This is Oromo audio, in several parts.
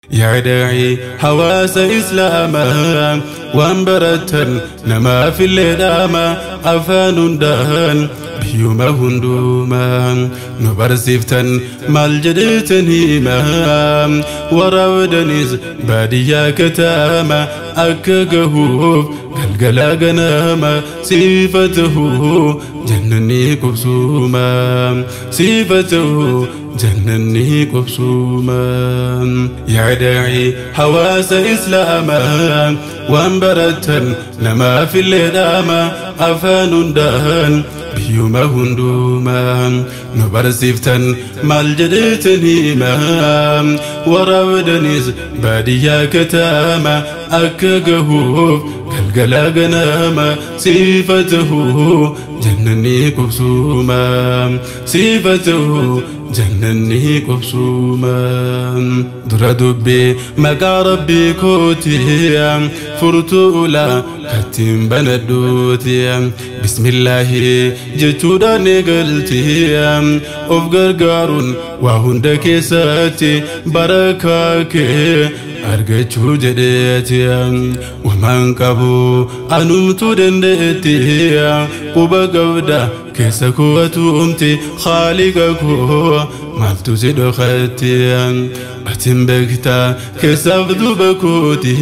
Yaa daa'ii hawaasa Islaamaa, waan baratan namaaf illee dhaama. Afaan hundaan biyyuma hundumaa nu barsiiftan maal jedheetan himaa? Waraabdanis baadiyyaa kataama akka gahuuf galgala ganama siifa tahuu jannanni qubsuuma, siifa tahuu jannanni qubsuuma. Yaa daa'ii hawaasa Islaamaa, waan baratan namaaf illee dhaama. Afaan hundaan biyyuma hundumaa nu barsiiftan maal jedheetan himaa? Waraabdanis baadiyyaa kataama akka gahuuf galgala ganama siifa tahuu jannanni qubsuuma, siifa tahuu jannanni qubsuuma. Dura dubbii maqaa Rabbii kooti, furtuu ulaa kattiin banadhuuti, bismillaahi jechuudhaan eegalti. Of gargaaruun waa hunda keessatti barakaa kee argachuu jedheeti. Wamaan qabu anumtuu dandeetti, quba qabda keessa kootumti. Khaaliqa koo, maaltu si dhokatti? Atin beektaa keessaaf duuba kooti.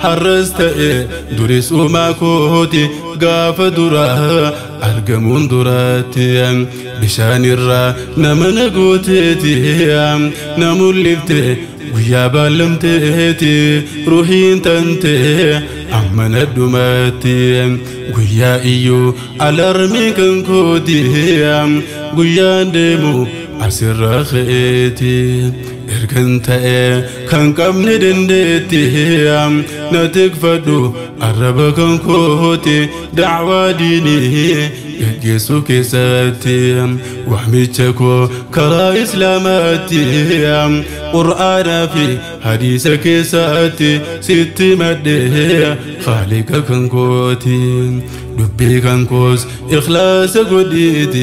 Har'as ta'e duris uumaa kooti, gaafa duraa argamuun duraatti bishaan irraa nama na gooteeti, na mul'ifte guyyaa baallamteeti. Ruhiin tante amma na dhumatti, guyyaa iyyuu alarmii kan kooti, guyyaan deemu asirra ka'eeti. Ergan ta'e kan qabne dandeetti, na tikfadhu arraba kan kooti. Dacwaa diinii geggeessuu keessatti, waamicha koo karaa Islaamaatti, Qur'aanaa fi hadiisa keessatti sitti madhee Khaaliqa kan kooti. Dubbii kan koos ikhlaasa godhiiti,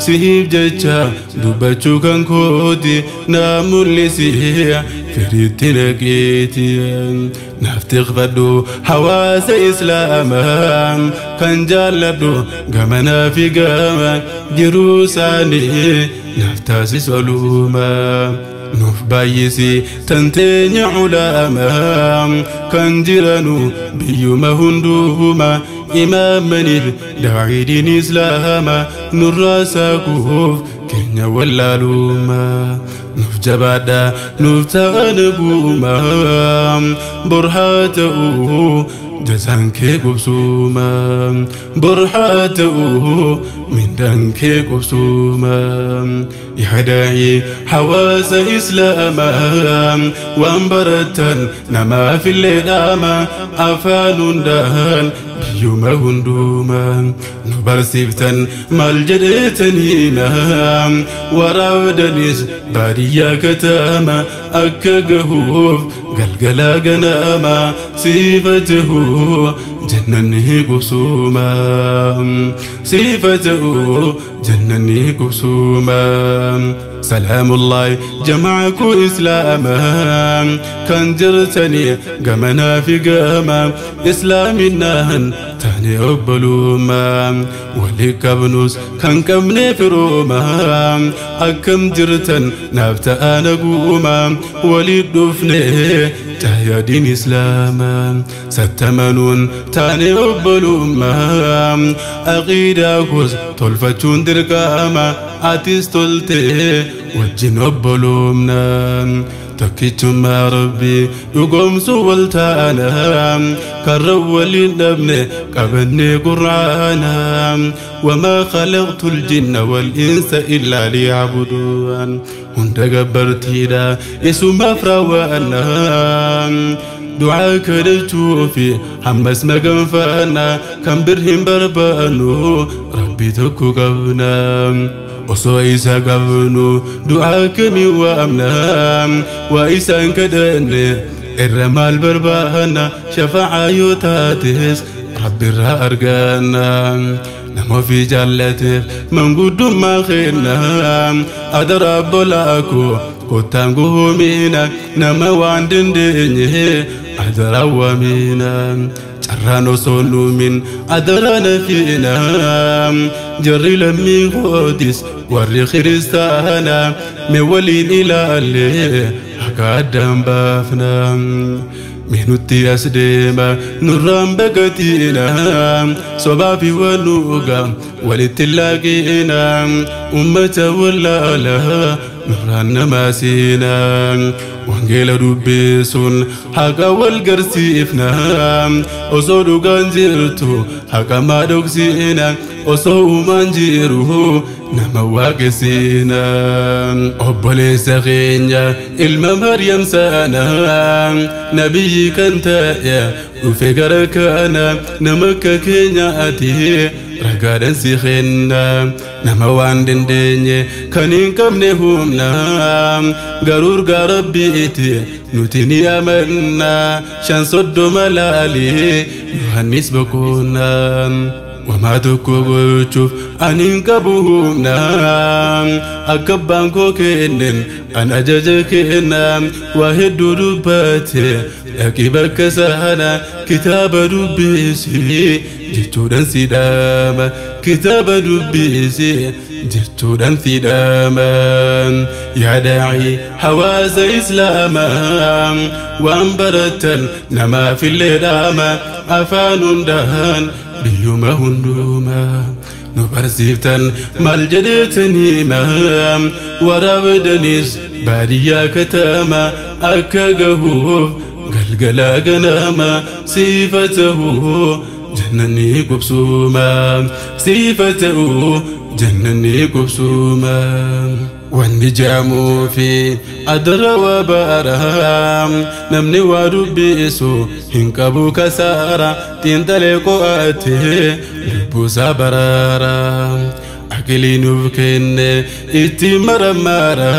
siif jecha dubbachuu kan kooti naa mul'isi, firiitti naqiiti. Naaf tikfadhu hawaasa Islaamaa kan jaalladhu gamanaa fi gama jiruu isaanii naaf taasis olumaa. Nuuf baay'isi tanteenya ulamaa kan jiranu biyyuma hundumaa, imaamaniif daa'idiin Islaamaa nurraa saaquuf keenya wallaalumaa. Nuuf jabaadha, nuuf ta'ana guumaa, borhaa ta'uu jazaan kee qubsuuma, borhaa ta'uu mindaan kee qubsuuma. Yaa daa'ii hawaasa Islaamaa, waan baratan namaaf illee dhaama. Afaan hundaan biyyuma hundumaa nu barsiiftan maal jedheetan himaa? Waraabdanis baadiyyaa kataama akka gahuuf galgala ganama siifa tahuu jannanni qubsuuma, siifa ta'uu jannanni qubsuuma. سلام الله جمعكم إسلاما كان جرتني قمنا في قاما إسلامنا تاني أقبلوما ولك بنوس كان كمني في روما. أكم جرتن نافت أنا قوما ولي دفني تهيا دين إسلاما ستمنون تاني أقبلوما أقيدا كوز تلفتون درقاما أتيس تلتي wajjin obboloomna. Tokkichummaa Rabbii dhugoomsuu wal taana, karra waliin dhabne qabannee Qur'aana. Wamaa khalaqtu ljinna wal insa illaa liyacbuduun, hunda gabbartiidha isumaaf raawwanna. Du'aa kadhachuu fi hammas maganfanna, kan bir hin barbaannu, Rabbii tokko qabna. Osoo isa qabnu du'aa kamii waamna? Waa isaan kadhanne irra maal barbaanna? Shafa'aa yoo taates Rabbirraa arganna. Nama ofii jaallateef manguddummaa kenna. Adara obbolaa koo Kottaan guumiina nama waan dandeenye adaraa waamiina carraan osoo nuumin adaraa nafiina jarri lammiin kootis warri kiristaana mee waliin ilaallee akka addaan baafna. Minutti as deema nurraan baqatiina sobaa fi waluuga walitti laaqina ummata wallaala nurraan namaa seena wangeela dubbisuun haqa wal garsiifna osoo dhugaan jirtu haqa maa dhoksina osoo uumaan jiru nama waaqessina obboleessa keenya ilma Maryam sana nabiyyi kan ta'e dhufe gara kana nama akka keenyaati ragaadhaan si kenna nama waan dandeenye kan hin qabne humna garuu ergaa rabbiiti nuti ni amanna 35 laalee Yohannis boqonnaa. Wamaa tokko gochuuf ani hin qabu humna akka abbaan koo kennen an ajaja kenna waa hedduu dubbate dhaqii bakka sana kitaaba dubbisi jechuudhaan si dhaama kitaaba dubbisi jechuudhaan si dhaama yaa daa'ii hawaasa islaamaa waan baratan namaaf illee dhaama afaan hundaan biyyuma hundumaa nu barsiiftan maal jedheetaniima waraabdanis baadiyyaa katama akka gahuuf galgala ganama siifa ta'uu jannanni qubsuma siifa ta'uu jannanni qubsuma. Wanni jaamuu fi adara waa baara namni waa dubbisu hin qabu kasaara xiinxalee qo'atee lubbuusaa baraara aqilii nuuf kenne itti maramaara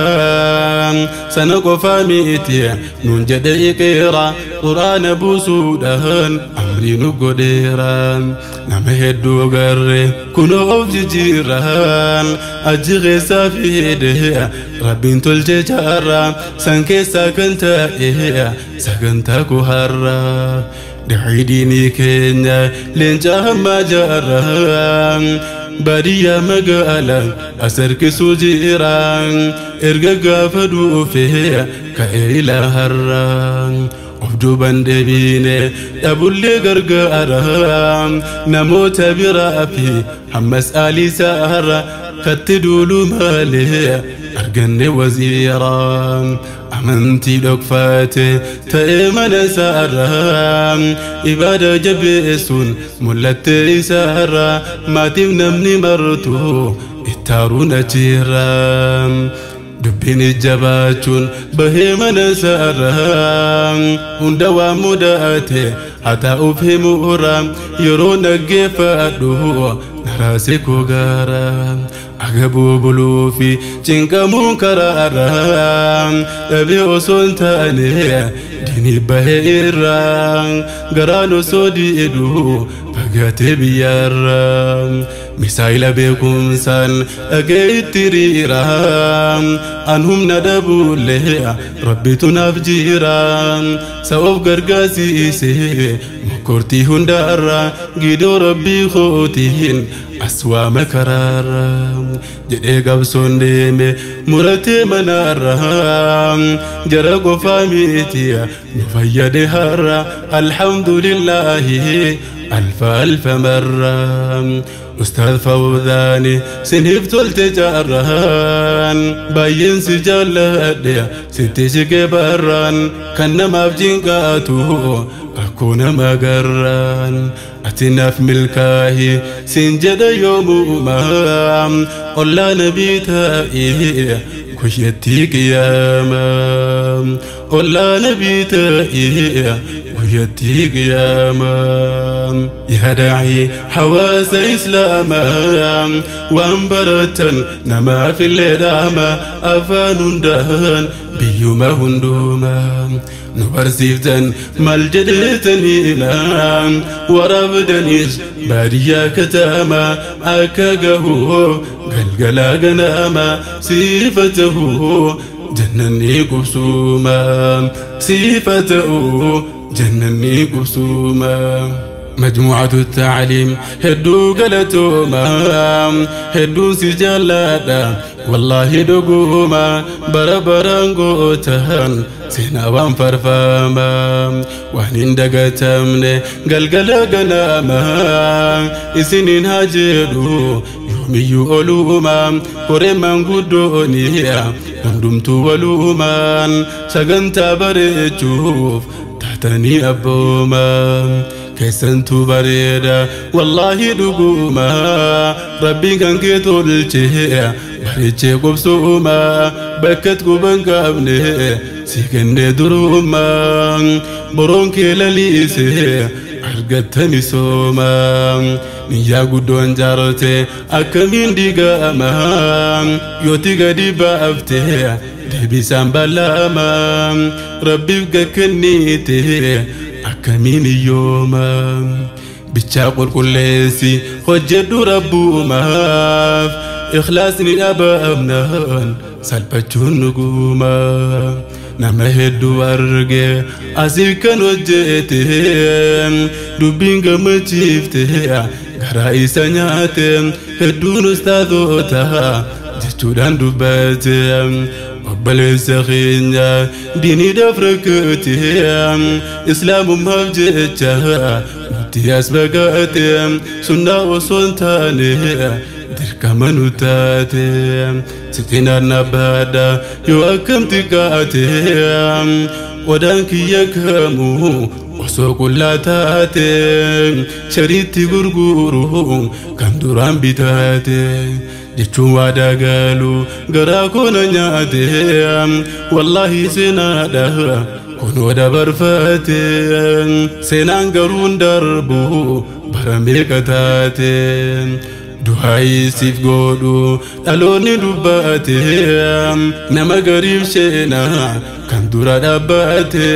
sana qofaa miti nuun jedhe iqeera quraana buusuudhaan amrii nu godheera nama hedduu garre kunoo of jijjiiraan achi keessaa fide rabbiin tolche jaarra san keessaa kan ta'e sagantaa koo har'a daa'ii diinii keenya leenca hammaa jaarra baadiyyaa magaalaa as harkisuu jira erga gaafa dhufe ka'ee ilaa har'a. Of duuban deebiine dhabullee gargaara namoota biraa fi hammas aalii saara katti duulu malee arganne waziira amantii dhokfate ta'ee mana isaarra ibaada jabeessuun mul'atte isaarra maatiif namni martu ittaaruun achiirra. Dubbiin jabaachuun bahee mana isaarra hunda waan mudate haa ta'uuf himuura yeroo dhaggeeffadhu naraase koo gaara agabuu buluu fi cinqamuun karaarra dhabee osoo hin taane diinii bahee irra garaan osoo diidhu fagaatee biyyaarra. Misaayila beekumsaan dhagee itti riira an humna dhabuullee rabbitu naaf jira sa'oof gargaarsiise mokkortii hundaarra gidoo rabbii kootiin as waama karaarra jedhee qabsoon deeme muratee manaarra jara qofaa miti nu fayyade har'a alhamdulillaahi alfa alfa marra. Ustaaz Fawzaani siniif tolte jaarraan baay'een si jaalladhe sitti siqee barraan kan namaaf jinqaatu rakkoo nama garraan ati naaf milkaahi siin jedha yoomuma ollaa nabii taa'ee guyyattii qiyaamaa ollaa nabii taa'ee guyyattii qiyaamaa yaa daa'ii hawaasa islaamaa waan baratan namaaf illee dhaama afaan hundaan biyyuma hundumaa nu barsiiftan maal jedheetaniina waraabdanis baadiyyaa katamaa akka gahuuf galgala ganama siifa ta'uu jannanni qubsuma siifatu jannanni qubsuma. مجموعة التعليم هدو قلتوما هدو سجلادا والله دقوما بربران قوتهن سيناوان فرفاما وهنين دقتمني قلقلا قناما إسنين هاجدو يومي أولوما قريمان قدوني هندمتو ولوما سقنتا بريتشوف تحتني أبوما كيسنتو بريدا والله دقوما ربي كان كيتولتي بريتشي قبسوما بكت قبن قابني سيكني دروما برونكي لليسي أرقتني سوما نيا قدوان جارتي أكمين ديقاما يوتي قدي بافتي دبي سامبلاما ربي بكنيتي أكمين يوما بتشاقل كلسي خجد ربوما إخلاصني أبا سلبتشون نقوما نما هدو أرجع أسيكن وجهتي دبين قمتيفتي غراي سنياتي هدو نستاذوتا جتودان دباتي obboleessa keenya diinii dafrakate islaamummaaf jecha nuti as baqate sunnaa osoo hin taane dirqama nu taate sixinaan abbaadha yoo akkam xiqqaate odaan kiyya kamuu osoo qullaa taate shariitti gurguru kan duraan bitaate jechuun waadaa galu garaa koona nyaate wallaahi seenaadha kunoo dabarfate seenaan garuun darbu bara meeqa taate du'aayi siif godhu dhaloonni dubbate nama gariif seenaa kan dura dhaabbate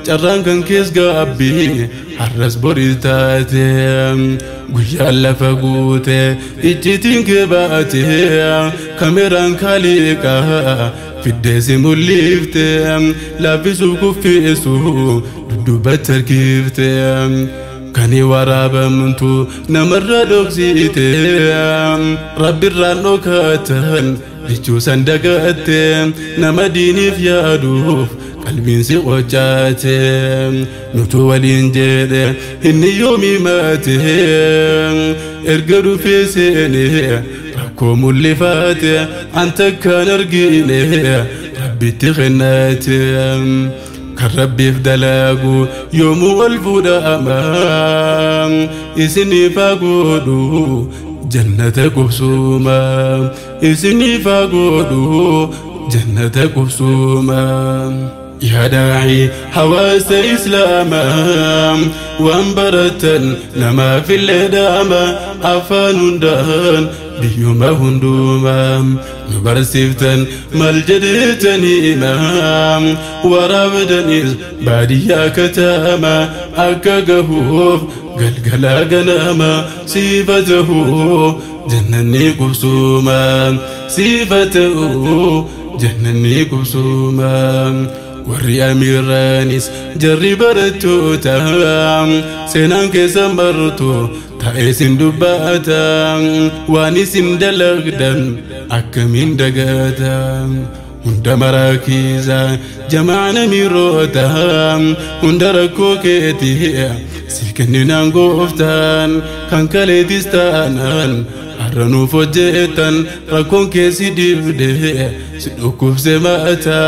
carraan kan kees gaabbii har'as boris taate guyyaan lafa guute icciitiin kee baate kameraan kaaliqaa fiddee si mul'ifte laaffisuuf kuffisu dudduubatti harkifte kan waraabamtu namarra dhoksite rabbirraan dhokatan jechuu san dagatte nama diiniif yaaduuf qalbiin si qocaate nutu waliin jedhe inni yoomii maate erga dhufee seene rakkoo mul'ifaate an takkaan argine rabbitti kennate kan rabbiif dalagu yoomuu wal fuudhama isiniif haa godhu jannata qubsuma isiniif haa godhu jannata qubsuma. يا داعي حواس إسلاما وانبرتا نما في الهداما أفان دان بيوما هندوما نبرسفتا مالجدتني إمام ورابدني باديا كتاما أكاقهوف قلقلا قناما صفته جنني قبسوما صفته جنني قبسوما warri amiiraanis jarri barattoota seenaan keessa martu ta'ee isin dubbata waan isin dalagdan akkamiin dagata hunda maraakiisa jamaan amiiroota hunda rakkoo keetii si kenninaan gooftaan kan kaleetis taanaan har'a nuuf hojjetan rakkoon keessi dibde si dhukkubse maata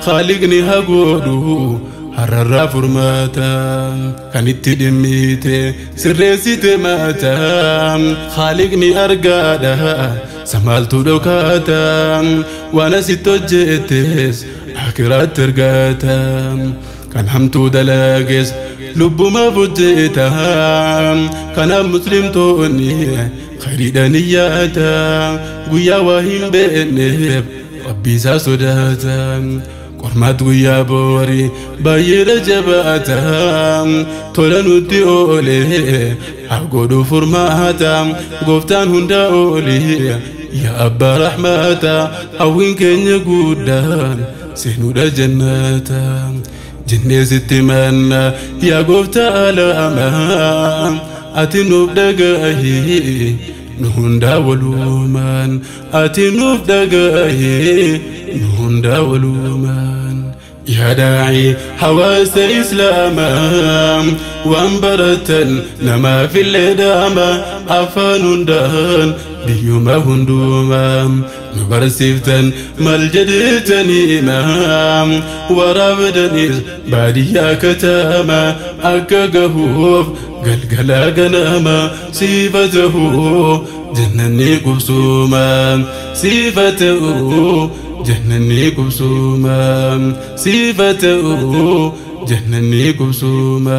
khaliqni haa godhu har'arraa furmaata kan itti dhimmite sirreessite maata khaliqni argaadha samaaltu dhokaata waan asitti hojjettes akiraatti argata kan hamtuu dalages lubbumaaf hojjeta kanaaf muslimtoonni khayriidhaan iyyaata guyyaa waa hin beekneef rabbii isaa sodaata qormaat guyyaa boorii baay'eedha jabaata tola nutti oole haa godhu furmaata gooftaan hundaa ooli Yaa abbaa rahmata, hawwiin keenya guddaan seenuudha jannata. Jennee sitti manna yaa gooftaa alaamaa, ati nuuf dhagahi nu hundaa walumaan, ati nuuf dhagahi nu hundaa walumaan. Yaa daa'ii hawaasa islaamaa, waan baratan namaaf illee daama, afaan hundaan biyyuma hundumaa nu barsiiftan maal jedhetanii himaa, waraabdanis baadiyyaa katama akka gahuuf galgala ganama, siifa ta'uu jannanni qubsuma, siifa ta'uu jannanni qubsuma, siifa ta'uu jannanni qubsuma.